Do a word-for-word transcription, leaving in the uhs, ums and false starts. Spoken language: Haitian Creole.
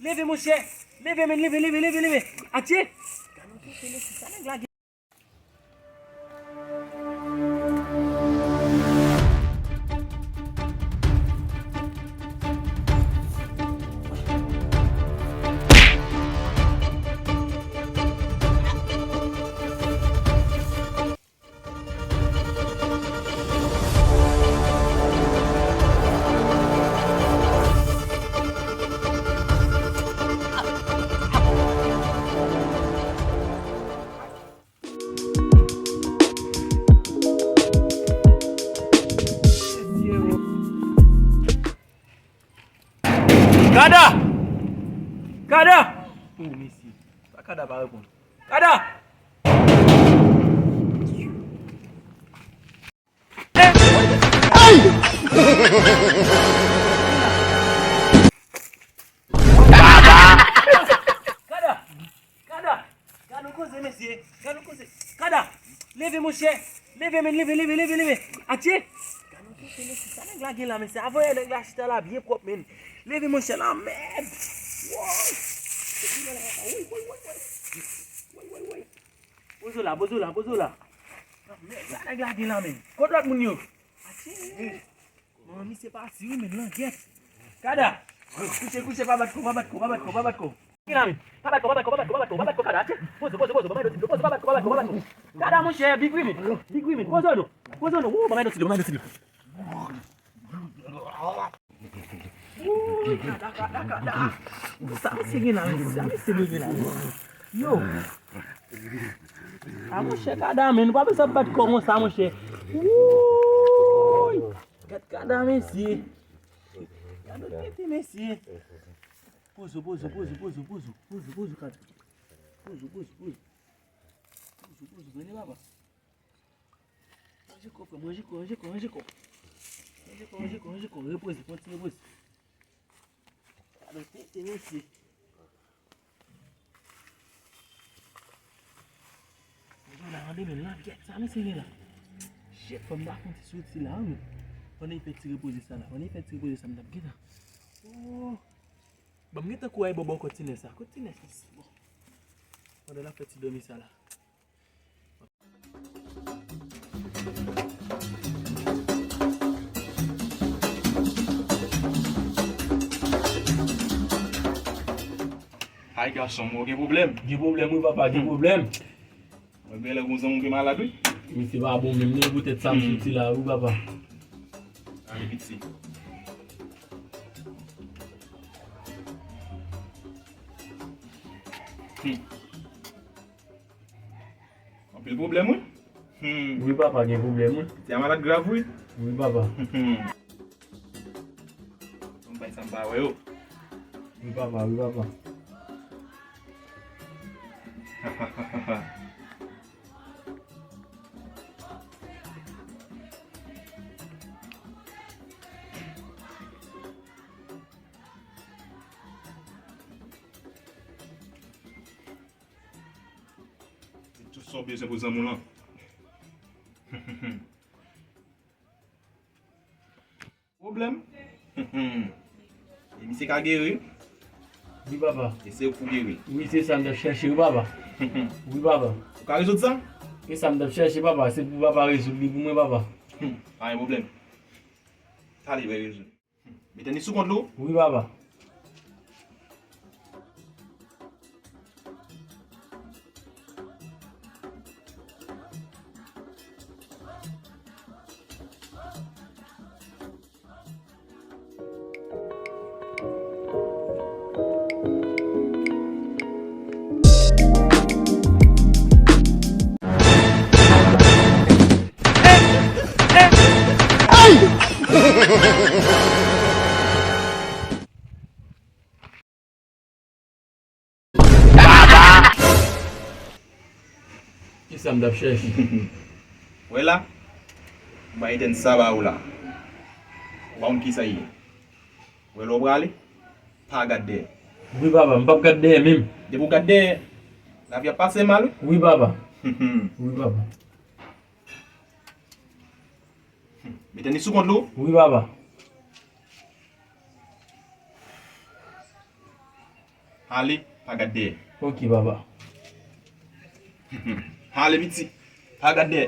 Leve, monchè. Leve, men, leve, leve, leve, leve. Atye. Gad yon kote mesye, sa nèg la gen. Kada! Kada! Oh, mesye. Sa Kada pa reponn. Kada! Ay! Kada! Kada! Gad yon koze, mesye. Gad yon koze. Kada! Leve, monchè. Leve, men, leve, leve, leve, leve. Atye! Gad yon koze, mesye. Sa nèg la gen la, mesye. Avan yè nèg la chita la byen pwòp, men. Leve, monchè, la mèd. Woy! Woy, woy, woy, woy. Woy, woy, woy. Pozo la, pozo la, pozo la. Sa nèg la gen la, men. Kot lòt moun yo? Atye! Manman misye pati wi, men langèt. Kada! Kouche, kouche, pa bat kò, pa bat kò, pa bat kò, pa bat kò. Ki la, men? Pa bat kò, pa bat kò, pa bat kò, pa bat kò, pa bat kò, Kada, atye. Pozo, pozo, pozo, ban m yon ti dlo, pozo, pa bat kò, pa bat kò, pa bat kò. Kada, monchè, Big Rimit. Big Rimit, pozo non. Pozo non. Wou, ban m yon ti dlo, ban m yon ti dlo. Wouy, Kada, Kada, Kada. Sa misye gen la, men. Sa misye leve la. Yo. A, monchè, Kada, men, nou pa bezwen bat kò konsa, monchè. Wouy. Gad Kada, mesye. Gad tete, mesye. Pozo, pozo, pozo, Kada. Pozo, pozo, pozo. Pozo, pozo, pozo. Pozo, pozo, manje, papa. Manje kò, frè, manje kò, manje kò, manje kò. Manje kò, manje kò, manje kò. Repoze, pran ti repoze. Gad tete, mesye. Yo, la, mande men, langèt sa, mesye, gen la. Shit, fò m ta fè yon ti soti la, wi. Pandan y fè ti repoze sa la, pandan y fè ti repoze sa, m t ap gentan. Oh. Bon, m gentan kouri bò bò kot ti nèg sa. Kot ti nèg sa, bon. Pandan l ap fè ti dòmi sa la. Ay, gason, mwen gen pwoblèm. Gen pwoblèm, wi, papa, gen pwoblèm. Mwen genlè gon zanmi m ki malad, wi. Misye pa bon menm non, poutèt sa m soti la, wi, papa. Ale, piti. Hmm. Anpil pwoblèm, wi. Hmm. Wi, papa, gen pwoblèm, wi. Ti a malad grav, wi. Wi, papa. Hmm. Yon bagay sa m pa wè yo. Wi, papa, wi, papa. Tout sa w bezwen pou zanmi w lan. Pwoblèm. E misye ka geri. Wi, papa. E se ou k pou geri. Wi, se sa m t ap chèche, wi, papa. Wi, papa. Ou ka rezoud sa? E sa m t ap chèche, papa. Se pou papa rezoud li pou mwen, papa. Pa gen pwoblèm. Talè, va rezoud. Mete li sou kont li. Wi, papa. Kisa m t ap chèche? Wè la, m bay entèn sa ba ou la. Ou pa konn kisa l ye. Wè lè w prale, pa gad dèyè. Wi, papa, m p ap gad dèyè menm. Depi w gad dèyè, lavi ap pase mal, wi. Wi, papa. Wi, papa. Mete li sou kont li. Wi, papa. Ale, pa gad dèyè. Ok, papa. Ale, piti. Pa gad dèyè.